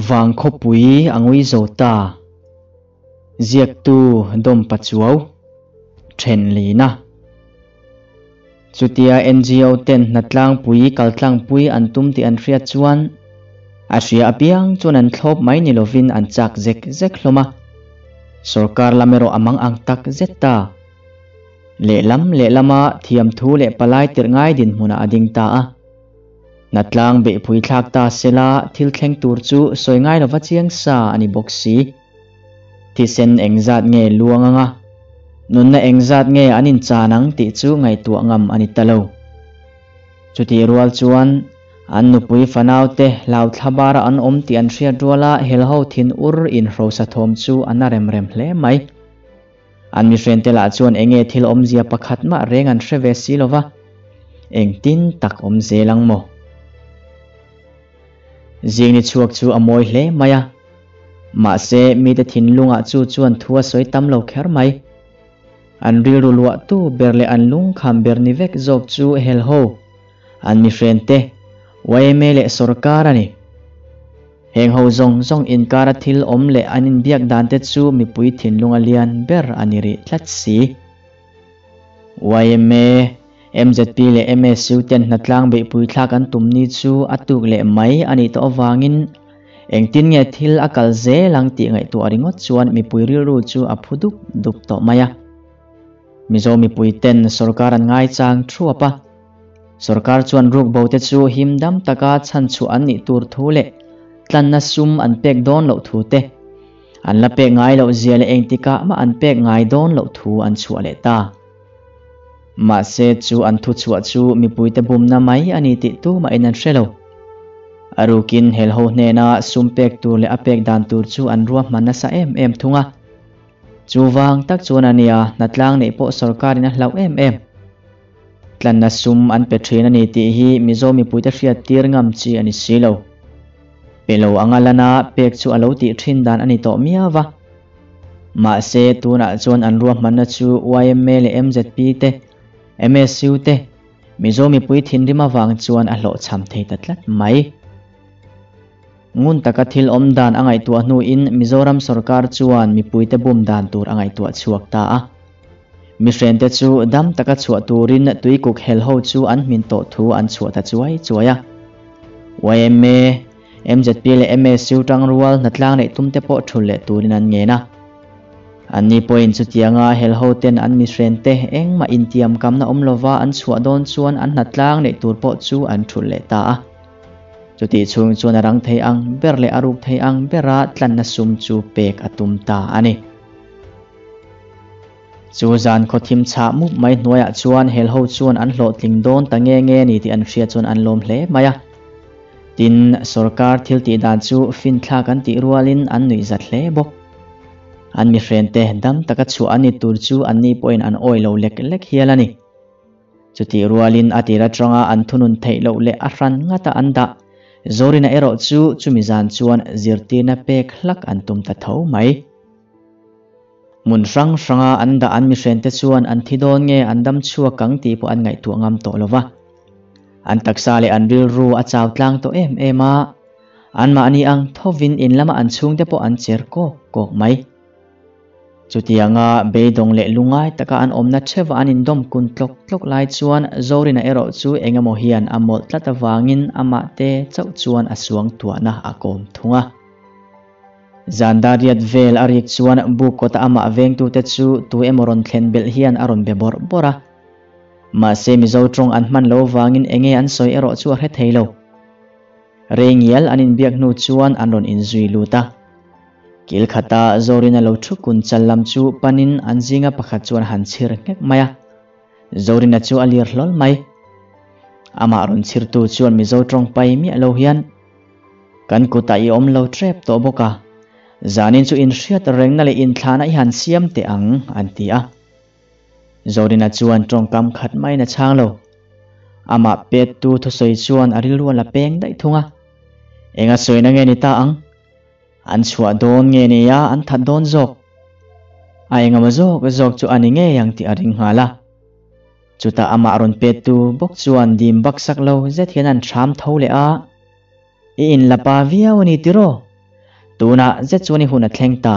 Vangkhawpui a ngui zo ta. Ziaktu Dawm Pachuau, Thenlina. Chutia NGO ten hnatlangpui kaltlangpui an tum tih an hriat chuan a hria apiang chuan an thlawp mai ni lovin an chak zek zek hlawm a. Sorkar lam erawh a mang ang tak zet ta. Lehlam lehlama thiamthu leh palai tirh ngai dinhmunah a ding ta a. Hnatlang beihpui thlak ta sela thil thleng tur chu sawi ngai lova chiang sa a ni bawk si. Thisen engzat nge luang anga nunna engzat nge an inchan ang tih chu ngaihtuah ngam a ni ta lo. Chutih rual chuan an nupui fanaute hlauthla bara an awm tih an hriat ruala helho thin ur inhrosa thawm chu a na rem rem hle mai. An mihrente lah chuan enge thil awmzia pakhat mah reng an hre ve si lova, engtin tak awm zel ang maw? Zingni chhuak chu a mawi hle mai a, mahse mite thinlungah chu chuan thu a sawi tam lo kher mai. An rilru luahtu ber leh an lungkham ber ni vek zawk chu helho, an mihrente, yma leh sorkar a ni. Heng ho zawng zawng inkara thil awm leh an inbiak dan te chu mipui thinlung a lian ber a ni rih tlat si. Yma, mzp leh MSU ten hnatlang beihpui thlak an tum ni chu a tuk leh mai a nih tawh avangin engtin nge thil a kal zel ang tih ngaihtuah ringawt chuan mipui rilru chu a phu dup dup tawh mai a. Mizo mipui ten sorkar an ngaichang thuap a. Sorkar chuan rukbo te chu him dam taka chhanchhuah an nih tur thu leh tlanna sum an pek dawn loh thu te, an la pek ngai loh zia leh engtikah mah an pek ngai dawn loh thu an chhuah leh ta. Mahse chu an thuchhuah chu mipuite bumna mai a ni tih tumahin an hre lo. A rukin helho hnena sum pek tur leh a pek dan tur chu an ruahman nasa em em thung a. Chuvang tak chuan a nia hnatlang neih pawh sorkarin a hlauh em em. Tlanna sum an pe thin a ni tih hi Mizo mipuite hriat tir ngam chi a ni si lo. Pe lo anga lana pek chu a lo tih thin dan a ni tawh miau va. Mahse, tunah chuan an ruahmanna chu yma leh mzp te, MSU te, Mizo mipui thinrim avang chuan a hlawhchham thei ta tlat mai. Ngun taka thil awm dan a ngaihtuah hnuin Mizoram sorkar chuan mipuite bum dan tur a ngaihtuah chhuak ta a. Mihrente chu dam taka chhuah turin tuikuk hel ho chu an hmin tawh thu an chhuah ta chuai chuai a. Yma, mzp leh MSU tangrual hnatlang neih tumte pawh thul leh turin an ngen a. Anni pawhin chutianga hel ho ten an mihrente engmah intiamkamna awm lova an chhuah dawn chuan an hnatlang neih tur pawh chu an thulh leh ta a. Chutih chhung chuan a rang thei ang ber leh a ruk thei ang bera tlanna sum chu pek a tum ta a ni. Chu zan khaw thim chhah mup mai hnuaiah chuan helho chuan an hlawhtling dawn ta nge nge ni tih an hriat chuan an lawm hle mai a. Tin, sorkar thil tih dan chu finthlak an tih rualin an nuihzat hle bawk. An mihrente dam taka chhuah an ni tur chu anni pawhin an awih lo lek lek hial a ni. Chutih rualin a tir atanga an thunun theih loh leh a hran ngata an dah Zorina erawh chu chumi zan chuan zirtirna pek hlak an tum ta tho mai. Hmun hrang hranga an dah an mihrente chuan an thi dawn nge an dam chhuak ang tih pawh an ngaihtuah ngam tawh lo va. An taksa leh an rilru a chau tlang tawh em em a, anmahni ang thovin in lama an chhungte pawh an cher kawk kawk mai. Chutianga beidawng leh lungai taka an awmna theuha an indawm kun tlawk tlawk lai chuan Zorina erawh chu eng emaw hian a mawlh tlat avangin amah te chauh chuan a suang tuahna a kawm thung a. Zan dariat vel a rik chuan buk kawta amah vengtute chu tu emaw rawn thlen belh hian a rawn be bawrh bawrh a. Mahse Mizo tawng an hman lo vangin enge an sawi erawh chu a hre thei lo. Rei ngial an inbiak hnu chuan an rawn inzui lut a. Kil khata Zorina lo thu kun chal lam chu panin an zinga pakhat chuan a han chhir nghek mai a. Zorina chu a lir hlawl mai. Amah rawn chhirtu chuan Mizo tawng pai miah lo hian, Kan kutah i awm lo tep tawh bawk a, zanin chu inhriat rengna leh inthlahna i han siam teh ang, an ti a. Zorina chuan tawngkam khat maiin a chhang lo. Amah pettu thusawi chuan a rilru a la peng daih thung a. Enga sawina nge ni ta ang? An chhuah dawn nge ni a, an that dawn zawk? A engemaw zawk zawk chu a ni ngei ang tih a ring nghal a. Chutah amah rawn pettu bawk chuan dim baksak lo zet hian an hram tho leh a, I inla pa viau a ni tiraw? Tunah zet chuan i hun a thleng ta.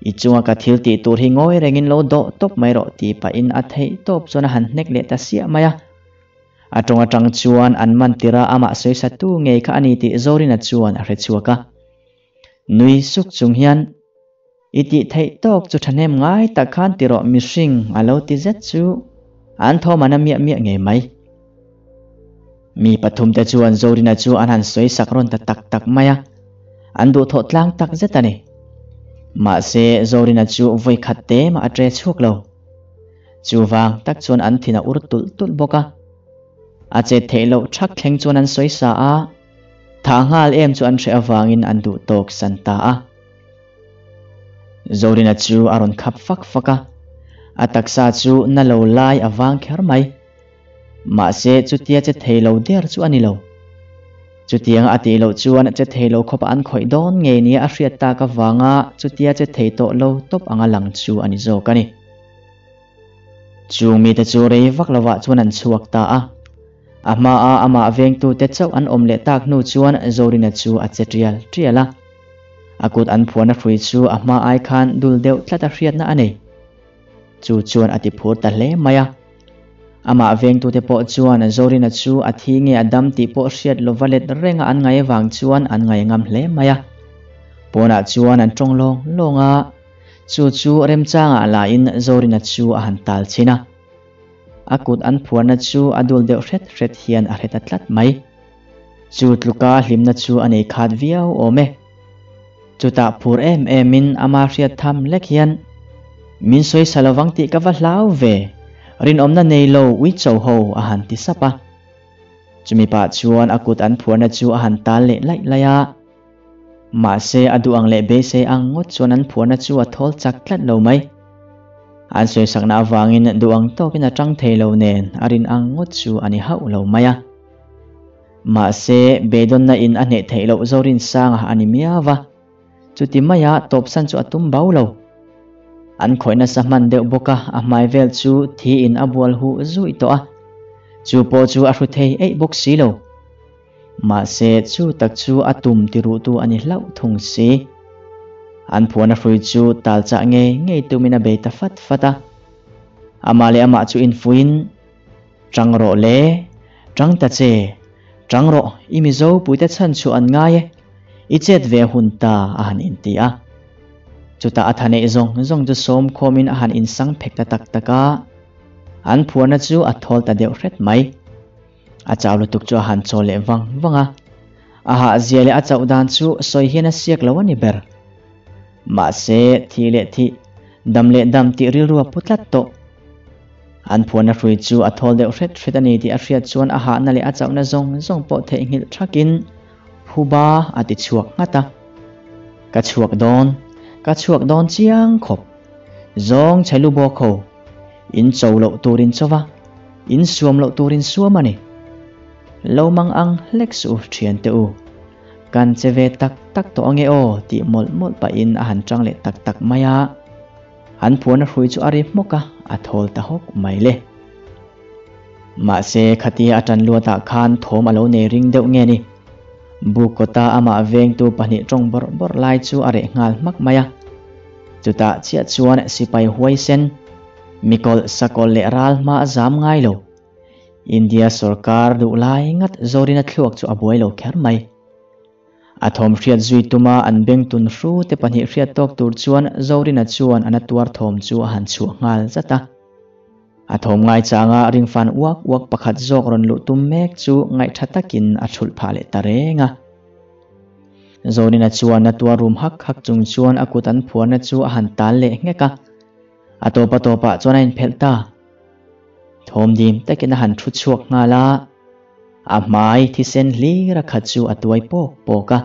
I chunga ka thil tih tur hi ngawi rengin lo dawh tawp mai rawh tih pahin a theih tawp chuan a han hnek leh ta siah mai a. A tawng atang chuan an man tirh a amah sawisatu ngei kha a ni tih Zorina chuan a hre chhuak a. Nui suk chung hian, I tih theih tawk chu thahnem ngai tak khan ti rawh mihring a lo ti zet chu an thawm an a miah miah ngei mai. Mi pathumte chuan Zorina chu an han sawi sak rawn ta tak tak mai a, an duhthawh tlang tak zet a ni. Mahse, Zorina chu vawi khat te mah a ṭe chhuak lo. Chuvang tak chuan an thin a ur tulh tulh bawk a. A chet theih loh ṭhak thleng chuan an sawi sa a, thah nghal em chu an hreh avangin an duh tawk san ta a. Zorina chu a rawn khap fak fak a, a taksa chu na lo lai a vang kher mai. Mahse, chutia che thei lo der chu a ni lo. Chutianga a tih loh chuan che thei lo khawpa an khawih dawn ngei nia a hriat tak avanga chutia che thei tawh lo tawp anga lang chu a ni zawk a ni. Chung mite chu rei vak lovah chuan an chhuak ta a. A hmaa amah vengtute chauh an awm leh tak hnu chuan Zorina chu a che tial tial a. A kut an phuahna hrui chu a hma ai khan dul deuh tlat a hriatna a nei. Chu chuan a ti phur ta hle mai a. Amah vengtute pawh chuan Zorina chu a thi nge a dam tih pawh hriat lova let renga an ngai avang chuan an ngai ngam hle mai a. Pawnah chuan an tawng lawng lawng a, chu chu remchangah lahin Zorina chu a han tal chhin a. A kut an phuarna chu a dul deuh hret hret hian a hre ta tlat mai. Chu tluka hlimna chu a nei khat viau awm e. Chutah phur em emin ama hriat tham lek hian, Min sawi sa lovang tih ka va hlau ve, rinawmna nei lo ui cho ho a han ti sap a. Chumi pah chuan a kut an phuarna chu a han tal leh laih laih a. Mahse a duh ang leh beisei ang ngawt chuan an phuarna chu a thawl chak tlat lo mai. An sawisakna avangin duh ang tawkin a tang thei lo nen a rin ang ngawt chu a ni hauh lo mai a. Mahse, beidawnna in a hneh theih loh Zorinsanga a ni miau va, chuti maia tawpsan chu a tum bau lo. An khawih nasa hman deuh bawk a, a hmai vel chu thi in a bual huh zuih tawh a, chu pawh chu a hru thei eih bawk si lo. Mahse, chu tak chu a tum ti ruhtu a ni hlauh thung si. An phuan a hrui chu tal chah ngei ngei tumin a bei ta fat fat a. Amah leh amah chu infuiin. Ṭang rawh le, ṭang ta che, ṭang rawh, i Mizo puite chhan chu an ngai e, i chet ve hun ta a han inti a. Chutah a thaneih zawng zawng chu sawm khawmin a han insang phek ta tak tak a, an phuarna chu a thawl ta deuh hret mai. A chau lutuk chu a han chaw leh vang vang a, a hahzia leh a chauh dan chu sawi hian a siak lo a ni ber. Mahse, thih leh thih, dam leh dam tih rilru a pu tlat tawh. An phuahna hrui chu a thawl deuh hret hret a ni tih a hriat chuan a hahna leh a chauhna zawng zawng pawh theihnghilh thakin phuba a ti chhuak nghat a. Ka chhuak dawn, ka chhuak dawn chiang khawp. Zawng chhe lu bawk ho, in cho loh turin cho va, in suam loh turin suam a ni. Lo mang ang hlek suh u thiante u. Kan che ve tak tak tawh ange aw tih mawlh mawlh pahin a han chang leh tak tak mai a. An phuahna hrui chu a ri hmawk a, a thawl ta hawk mai le. Mahse, khatia a ṭan luatah khan thawm a lo nei ring deuh nge ni? Buk kawta amah vengtu pahnih ṭawng bawrh bawrh lai chu a reh nghal hmak mai a. Chutah chiah chuan sipai huaisen, mikawlh sakawlh leh ral hma a zam ngai lo. India sorkar duh lai ngat Zorina thluak chu a buai lo kher mai. A thawm hriat zui tuma an beng tun hru te pahnih hriat tawk tur chuan Zorina chuan a na tuar thawm chu a han chhuah nghal zat a. A thawm ngai changa ringfan uak uak pakhat zawk rawn luh tum mek chu ngaihtha takin a thulh phah leh ta reng a. Zorina chuan na tuar rum hak hak chung chuan a kut an phuarna chu a han tal leh nghek a. A tawpa tawpah chuan a inphelh ta. Thawm dim takin a han thu chhuak nghal a. A hmai thisen hlir a khat chu a tuai pawk pawk a.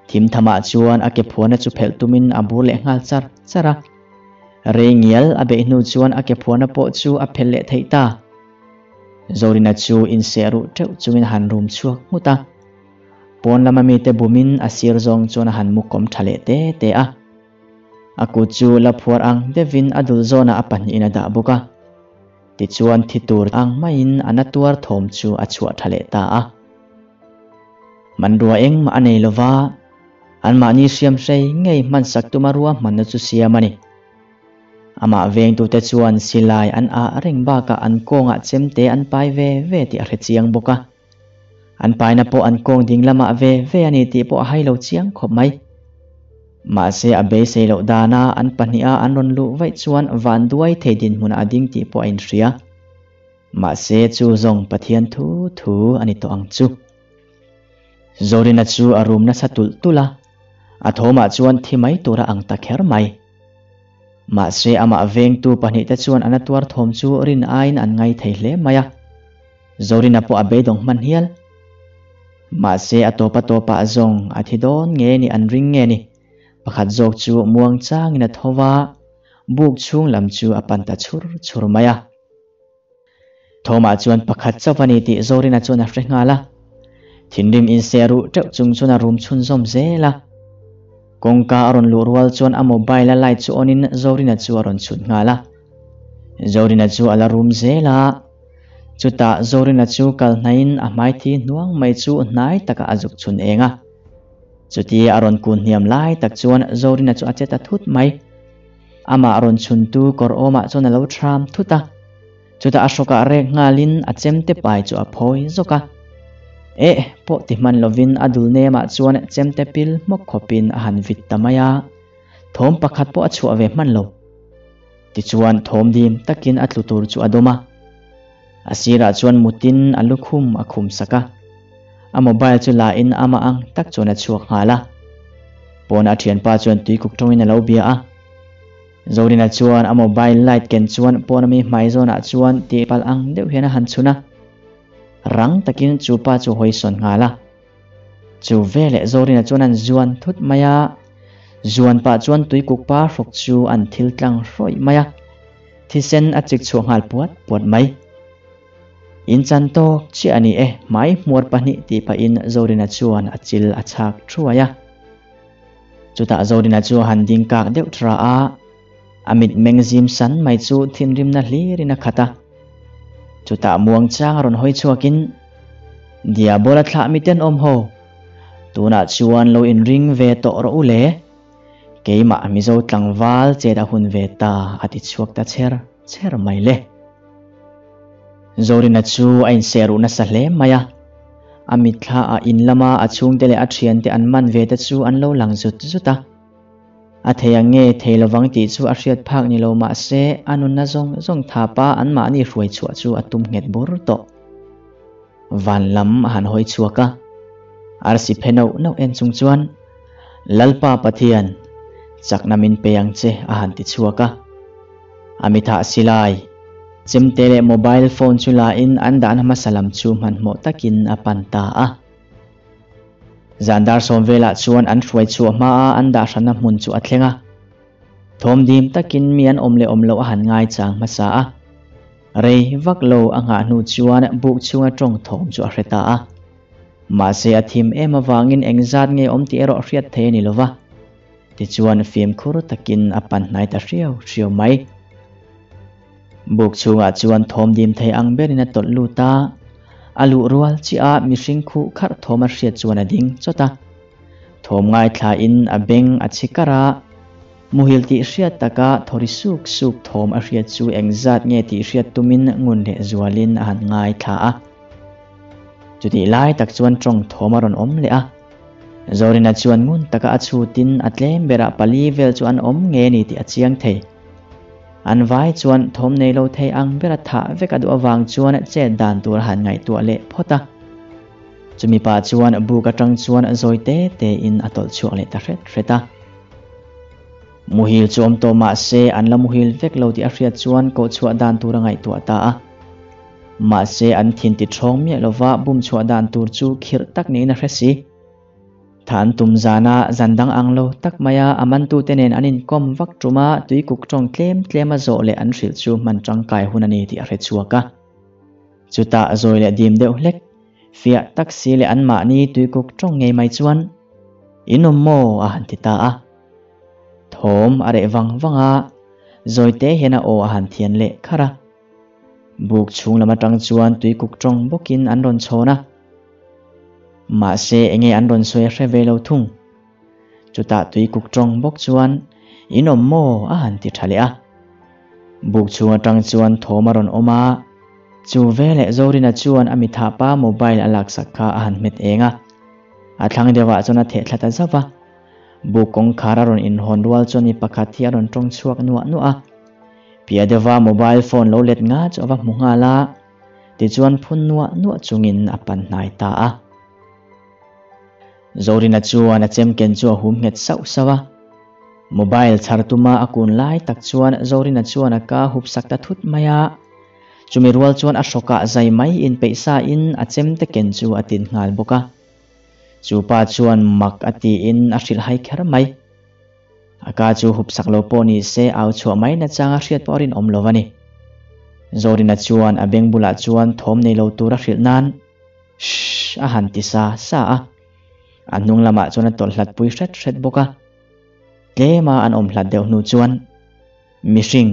Thim thamah chuan a ke phuahna chu phelh tumin a bur leh nghal char char a. Rei ngial a beih hnu chuan a ke phuahna pawh chu a phelh leh theih ta. Zorina chu inseh ruh teuh chungin a han rum chhuak nghut a. Pawn lama mite bumin a sir zawng chuan a han mu kawm tha leh te te a. A kut chu la phuar ang deuhin a dul zawnah a pahnihin a dah bawk a. Tichuan thi tur ang maiin a na tuar thawm chu a chhuah tha leh ta a. Hmanrua engmah a nei lova, Anmahni hriamhrei ngei hmansak tuma ruahmanna chu siam a ni. Amah vengtute chuan silai an ah reng bakah an kawngah chemte an pai ve ve tih a hre chiang bawk a. An paina pawh an kawng ding lamah ve ve a ni tih pawh a hai lo chiang khawp mai. Mahse a beisei loh dana an pahniha an rawn luh vaih chuan van duai thei dinhmunah a ding tih pawh a inhria. Mahse chu zawng Pathian thu thu a ni tawh ang chu. Zorina chu a rum nasa tulh tulh a, a thawmah chuan thi mai tura ang ta kher mai. Mahse amah vengtu pahnihte chuan an a tuar thawm chu rin aiin an ngai thei hle mai a. Zorina pawh a beidawng hman hial. Mahse a tawpa tawpah zawng a thi dawn nge ni an ring nge ni? Pakhat zawk chu muang changin a tho va, buk chhung lam chu a pan ta chhur chhur mai a. Thawmah chuan pakhat chauh a ni tih Zorina chuan a hre nghal a. Thinrim inseh ruh teuh chung chuan a rum chhunzawm zel a. Kawngka a rawn luh rual chuan a mobile a light chu on in Zorina chu a rawn chhut nghal a. Zorina chu a la rum zel a. Chutah Zorina chu kal hnaihin a hmai thi hnuang mai chu hnai takah a zuk chhun eng a. Chutia a rawn kun hniam lai tak chuan Zorina chu a che ta thut mai. Amah rawn chhuntu kawr awmah chuan a lo thram thut a. Chutah a hrawkah rek nghalin a chemte pai chu a phawi zawk a. Eh pawh ti hman lovin a dul nemah chuan chemte pil hmawk khawpin a han vit ta mai a. Thawm pakhat pawh a chhuah ve hman lo. Tichuan thawm dim takin a tlu tur chu a dawm a. A sirah chuan mutin a lukhum a khum sak a. A mobile chu la in amah ang tak chuan a chhuak nghal a. Pawn a thianpa chuan tuikuk tawngin a lo bia a. Zorina chuan a mobile light ken chuan pawn ami hmai zawnah chuan tihpalh ang deuh hian a han chhun a. Rang takin chu pa chu hawi sawn nghal a. Chu veleh Zorina chuan an zuan thut mai a. Zuan pah chuan tuikuk pa hrawk chu an thil tlang hrawih mai a. Thisen a chik chhuah nghal puat puat mai. In chan tawk chiah a ni e, hmai hmuar pahnih tih pahin Zorina chuan a chil a chhak thuai a. Chutah Zorina chu a han ding kak deuh tha a, a mitmeng zim san mai chu thinrimna hlirin a khat a. Chutah muangchang a rawn hawi chhuakin, Diabola thlah mi tenawm ho, tunah chuan lo inring ve tawh rawh u le, keimah Mizo tlangval chet a hun ve ta a ti chhuak ta cher cher mai le. Zorina chu a inseh ruh nasa hle mai a, a mitthla ah in lama a chhungte leh a thiante an man ve te chu an lo lang zut zut a. A thei ang nge thei lovang tih chu a hriat phak ni lo mah se a nunna zawng zawng thapa anmahni hruai chhuah chu a tum nghet bur tawh. Van lam a han hawi chhuak a, arsi phe nauh nauh en chung chuan, Lalpa Pathian, chakna min pe ang che a han ti chhuak a. A mithah silai, chemte leh mobile phone chu la in an dahna hmasa lam chu hmanhmawh takin a pan ta a. Zan dar sawm velah chuan an hruai chhuah hmaa an dah hranna hmun chu a thleng a. Thawm dim takin mi an awm leh awm loh a han ngaichang hmasa a. Rei vak lo a nghah hnu chuan buk chhunga tawng thawm chu a hre ta a. Mahse a thim em avangin engzat nge awm tih erawh hriat thei a ni lova. Tichuan fimkhur takin a pan hnai ta hriau hriau mai. Buk chhungah chuan thawm dim thei ang berin a tawlh lut a, a luh rual chiah a mihring khuh kharh thawm a hriat chuan a ding chawt a. Thawm ngaithlain a beng a chhi karh a, muhil tih hriat taka thawri suk suk thawm a hriat chu engzat nge tih hriat tumin ngun leh zualin a han ngaithla a. Chutih lai tak chuan tawng thawm a rawn awm leh a, Zorina chuan ngun taka a chhutin a tlem berah pali vel chu an awm nge ni tih a chiang thei. An vai chuan thawm nei lo thei ang bera thah vek a duh avang chuan chet dan tur a han ngaihtuah leh phawt a. Chumi pah chuan buk atang chuan zawi te te in a tawlh chhuak leh ta hret hret a. Muhil chu awm tawh mah se an la muhil vek lo tih a hriat chuan koh chhuah dan tur a ngaihtuah ta a. Mahse an thin ti ṭhawng miah lova bum chhuah dan tur chu khirh tak niin a hre si. Tha an tum zana zan dang ang lo tak maia a mantute nen an inkawm vak ṭuma tuikuk ṭawng tlem tlema zawh leh an hrilh chu hman ṭangkai hun a ni tih a hre chhuak a. Chutah zawi leh dim deuh hlek, fiah tak si leh anmahni tuikuk ṭawng ngei mai chuan, In awm maw? a han ti ta a. Thawm a reh vang vang a, zawi te hian a aw a han thian leh kharh a. Buk chhung lam aṭang chuan tuikuk ṭawng bawkin an rawn chhawn a. Mahse enge an rawn sawi a hre ve lo thung. Chutah tuikuk tawng bawk chuan, In awm maw? a han ti tha leh a. Buk chhung atang chuan thawm a rawn awm a, chu veleh Zorina chuan a mitha pa mobile a laksak kha a han hmet eng a. A thlang deuhah chuan a theh thla ta zauh va. Buk kawngkhar a rawn inhawn rual chuan mi pakhat hi a rawn tawng chhuak nuah nuah a. Pia deuha mobile phone lo let nga chu a va hmu nghal a, tichuan phun nuah nuah chungin a pan hnai ta a. Zorina chuan a chem ken chu a hum nghet sauh sauh a. Mobile chhar tuma a kun lai tak chuan Zorina chuan a ka hup sak ta thut mai a. Chumi rual chuan a hrawkah zai mai inpeih sa in a chem te ken chu a tin nghal bawk a. Chu pa chuan mak a tiin a hrilh hai kher mai. A ka chu hup sak lo pawh ni se au chhuah mai nachang a hriat pawh a rinawm lo a ni. Zorina chuan a beng bulah chuan thawm nei lo tur a hrilh nan Shh a han ti sa sa a. A hnung lamah chuan a tawlh hlat pui hret hret bawk a. Tlema an awm hlat deuh hnu chuan Mihring,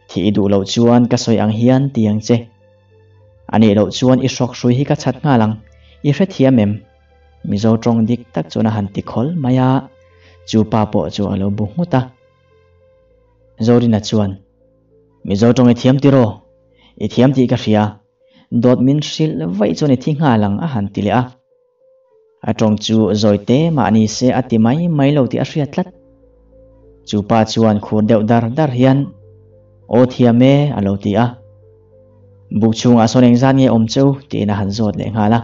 thih i duh loh chuan ka sawi ang hian ti ang che. A nih loh chuan i hrawk hrui hi ka chhat nghal ang, i hrethiam em? Mizo tawng dik tak chuan a han ti khawl mai a, chu pa pawh chu a lo bu nghut a. Zorina chuan, Mizo tawng i thiam tiraw? I thiam tih ka hria. Dawt min hrilh vaih chuan i thi nghal ang a han ti leh a. A tawng chu zawi te mah ni se a ti mai mai lo tih a hriat tlat. Chu pa chuan khur deuh dar dar hian, Aw thiam e a lo ti a. Buk chhungah sawn engzat nge awm cheu tiin a han zawt leh nghal a.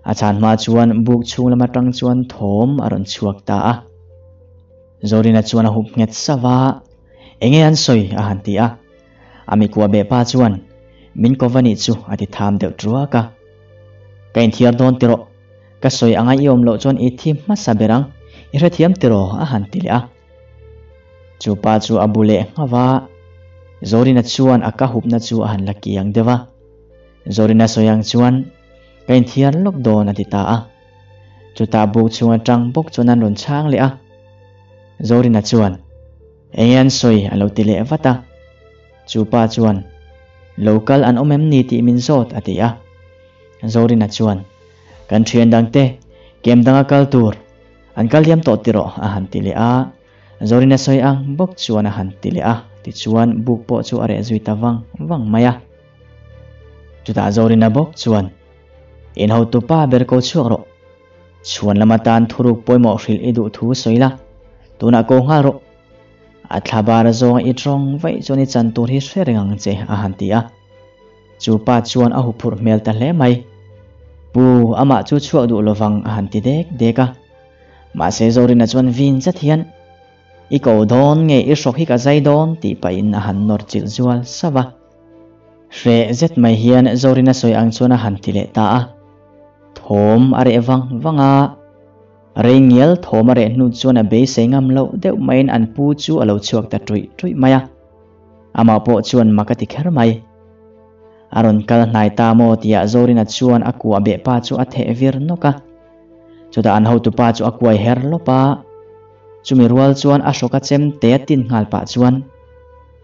A chhan hma chuan buk chhung lam atang chuan thawm a rawn chhuak ta a. Zorina chuan a hup nghet sauh a, Enge an sawi a han ti a. A mikua beh pa chuan, Min ko va nih chu a ti tham deuh truak a. Ka inthiar dawn tiraw, ka sawi anga i awm loh chuan i thi hmasa ber ang, i hrethiam tiraw a han ti leh a. Chu pa chu a bu leh nghauh a, Zorina chuan a ka hupna chu a han la kiang deuh a. Zorina sawi ang chuan, Ka inthiar lawk dawn a ti ta a. Chutah buk chhung atang bawk chuan an rawn chhang leh a. Zorina chuan, Enge an sawi a lo ti leh vat a. Chu pa chuan, Lo kal an awm em ni tih min zawt a ti a. Zorina chuan, Kan thian dangte, kem danga kal tur, an kal diam tawh tiraw a han ti leh a. Zorina sawi ang bawk chuan a han ti leh a, tichuan buk pawh chu a reh zui ta vang vang mai a. Chutah Zorina bawk chuan, In hotupa ber ko chhuak rawh. Chhuan lam atan thuruk pawimawh hrilh i duh thu sawi la, tunah ko nghal rawh. A thla bar zawnga i tawng vaih chuan i chan tur hi hre reng ang che, a han ti a. Chu pa chuan a huphurh hmel ta hle mai. Pu, amah chu chhuak duh lovang, a han ti dek dek a. Mahse Zorina chuan vin zet hian, I ko dawn nge i hrawk hi ka zai dawn, tih pahin a han nawr chilh zual sauh a. Hreh zet mai hian Zorina sawi ang chuan a han ti leh ta a. Thawm a reh vang vang a, rei ngial thawm a reh hnu chuan a beisei ngam loh deuh maiin an pu chu a lo chhuak ta ṭuih ṭuih mai a. Amah pawh chuan mak a ti kher mai. A rawn kal hnai ta maw tihah Zorina chuan a kuah beh pa chu a theh vir nawk a. Chutah an hotupa chu a kuai her lawp a, chumi rual chuan a hrawk a chem te a tin nghal pah chuan,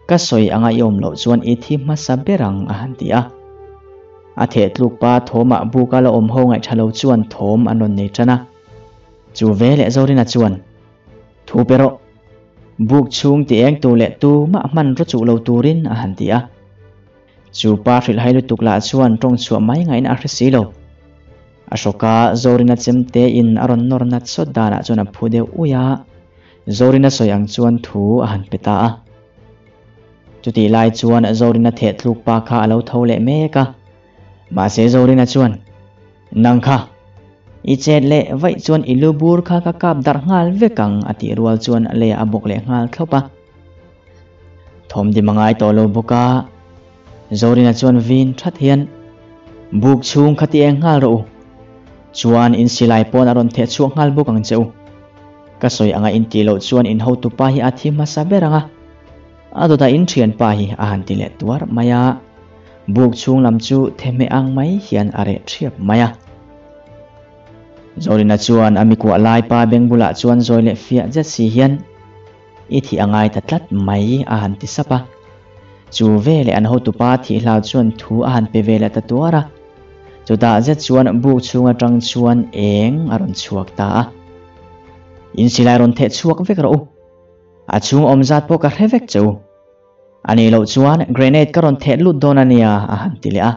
Ka sawi anga i awm loh chuan i thi hmasa ber ang a han ti a. A theh tluk pa thawmah buka la awm ho ngaih tha lo chuan thawm an rawn nei tan a. Chu ve leh Zorina chuan, Thu pe rawh. Buk chhung ti eng tur leh tu mah hman raw chuh lo turin a han ti a. Chu pa hrilh hai lutuk lah chuan tawng chhuah mai ngaihna a hre si lo. A hrawka Zorina chemte in a rawn nawr nat sawt danah chuan a phu deuh uih a. Zorina sawi ang chuan thu a han pe ta a. Chutih lai chuan Zorina theh tluk pa kha a lo tho leh mek a. Mahse Zorina chuan, Nang kha, i chet leh vaih chuan i lu bur kha ka kap darh nghal vek ang a tih rual chuan leiah a bawk leh nghal thlawp a. Thawmdim a ngai tawh lo bawk a. Zorina chuan vin that hian, Buk chhung kha ti eng nghal rawh u. Chuan in silai pawn a rawn theh chhuak nghal bawk ang che u. Ka sawi anga in tih loh chuan in hotupa hi a thi hmasa ber ang a. A dawtah in thianpa hi a han ti leh tuar mai a. Buk chhung lam chu thehmeh ang mai hian a reh thiap mai a. Zorina chuan a mikuah lai pa beng bulah chuan zawi leh fiah zet si hian, I thih a ngai ta tlat mai a han ti sap a. Chu veleh an hotupa thih hlau chuan thu a han pe ve leh ta tuar a. Chutah zet chuan buk chhung atang chuan eng a rawn chhuak ta a. In silai rawn theh chhuak vek rawh u. A chhung awm zat pawh ka hre vek che u. A nih loh chuan grenade ka rawn theh lut dawn a nia a han ti leh a.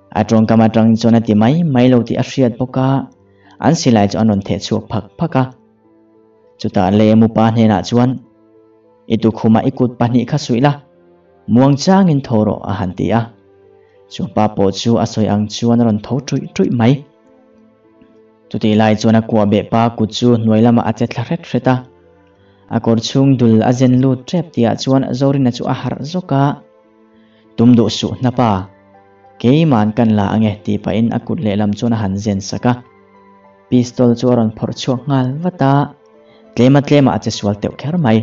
A tawngkam atang chuan a ti mai mai lo tih a hriat bawk a, an silai chu an rawn theh chhuak phak phak a. Chutah lem upa hnenah chuan, I tukhumah i kut pahnih kha suih la, muang changin tho rawh a han ti a. Chupa pawh chu a sawi ang chuan a rawn tho ṭuih ṭuih mai. Chutih lai chuan a kuah beh pa kut chu hnuai lamah a che thla hret hret a. A kawr chhung dul a zen lut tep tihah chuan Zorina chu a harh zawk a. Tum duh suh hnapa, keima'n kan la ange tih pahin a kut lehlam chuan a han zen sak a. Pistol chu a rawn phawrh chhuak nghal vat a, tlema tlemah a che sual teuh kher mai.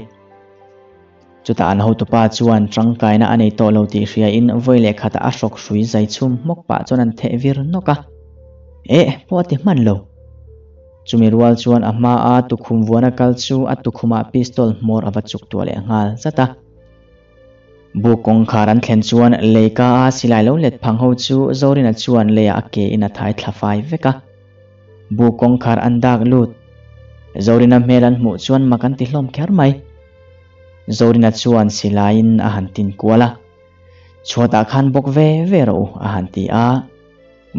Chutah an hotupa chuan tangkaina a nei tawh lo tih hriain vawi leh khatah a hrawk hrui zai chhum hmawk pah chuan an theh vir nawk a. Eh, pawh a ti hman lo. Chumi rual chuan a hmaa tukhum vuana kal chu a tukhumah pistol hmawr a va chuk tuah leh nghal zat a. Buk kawngkhar an thlen chuan leika a silai lo let phang ho chu Zorina chuan leiah a ke in a thai thla fai vek a. Buk kawngkhar an dak lut. Zorina hmel an hmuh chuan mak an ti hlawm kher mai. Zorina chuan silaiin a han tin kual a. Chhuatah khan bawk ve ve rawh u a han ti a.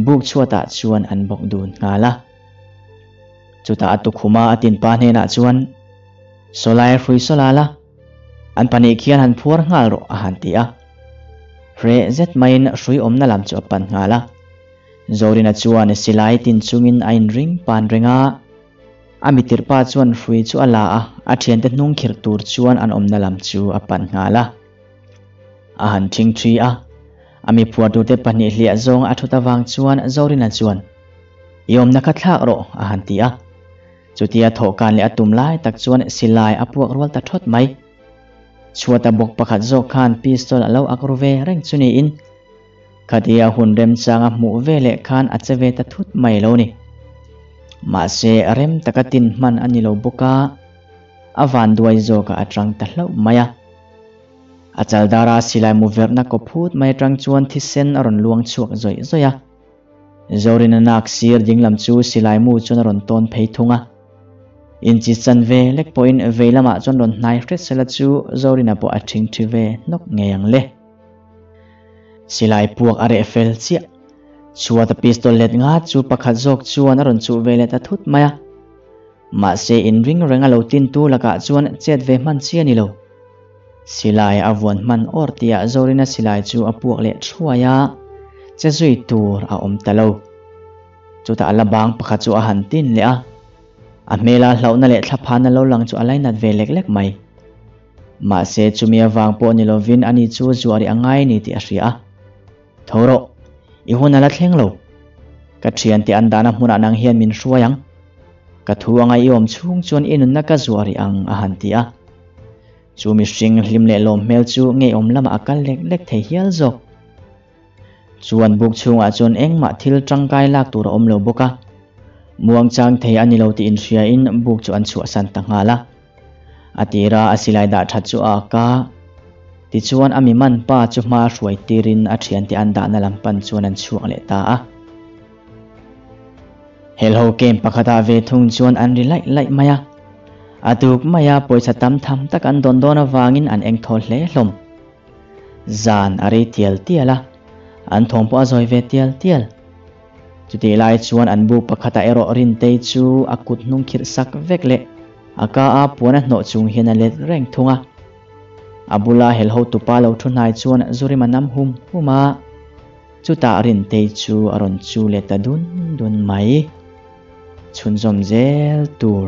Buk chhuatah chuan an bawk dun nghal a. Chutah a tukhuma a tinpa hnenah chuan, Sawlai hrui sawla la, an pahnih khian han phuar nghal rawh a han ti a. Hreh zet maiin hrui awmna lam chu a pan nghal a. Zorina chuan silai tin chungin a inring pan reng a. A mitirh pa chuan hrui chu a la a, a thiante hnung khirh tur chuan an awmna lam chu a pan nghal a. A han thing thi a, a mi phuar turte pahnih hliah zawng a thut avang chuan Zorina chuan, I awmna kha thlak rawh, a han ti a. Chutia thawhkan leh a tum lai tak chuan silai a puak rual ta thawt mai. Chhuata bawk pakhat zawk khan pistol a lo ak ru ve reng chu niin, Khatia hun remchang a hmuh ve leh khan a che ve ta thut mai lo ni. Mahse, rem taka tin hman a ni lo bawk a, a vanduai zawkah a tang ta hlauh mai a. A chaldara silai mu verhna kaw phut mai atang chuan thisen a rawn luang chhuak zawih zawih a. Zorina nak sir dinglam chu silai mu chuan a rawn tawn phei thung a. Inchi chan ve lek pawhin vei lamah chuan rawn hnai hret sela chu Zorina pawh a ṭhingṭhi ve hnawk ngei ang le. Silai puak a reh fel chiah. Chhuata pistol let nga chu pakhat zawk chuan a rawn chuh ve leh ta thut mai a. Mahse inring reng a lo tintu lakah chuan chet ve hman chi a ni lo. Silai a vuan hman awr tihah Zorina silai chu a puak leh thuai a, che zui tur a awm ta lo. Chutah a la bang pakhat chu a han tin leh a. A hmela hlauhna leh thlaphana lo lang chu a lainat ve lek lek mai. Mahse chumi avang pawh ni lovin ani chu zuari a ngai ni tih a hria a. Tho rawh, i hun a la thleng lo. Ka thiante an dahna hmunah nang hian min hruai ang. Ka thu anga i awm chhung chuan i nunna ka zuari ang a han ti a. Chu mihring hlim leh lawm hmel chu ngeiawm lamah a kal lek lek thei hial zawk. Chuan buk chhungah chuan engmah thil tangkai lak tur a awm lo bawk a. Muangchang thei a ni lo tih inhriain buk chu an chhuahsan ta nghal a. A tira a silai dah that chu a ak a, tichuan a mi man pa chu hma hruai tirin a thiante an dahna lam pan chuan an chhuak leh ta a. Helho camp pakhatah ve thung chuan an ri laih laih mai a, a tuk maia pawisa tam tham tak an dawn dawn avangin an eng thawl hle hlawm. Zan a rei tial tial a, an thawm pawh a zawi ve tial tial. Chutih lai chuan an bu pakhatah erawh Rintei chu a kut hnung khirh sak vek leh a ka a puan a hnawh chung hian a let reng thung a. A bula helho tupa lo thu hnai chuan Zurim a nam hum hum a, chutah Rintei chu a rawn chu leh ta dun dun mai. Chhunzawm zel tur.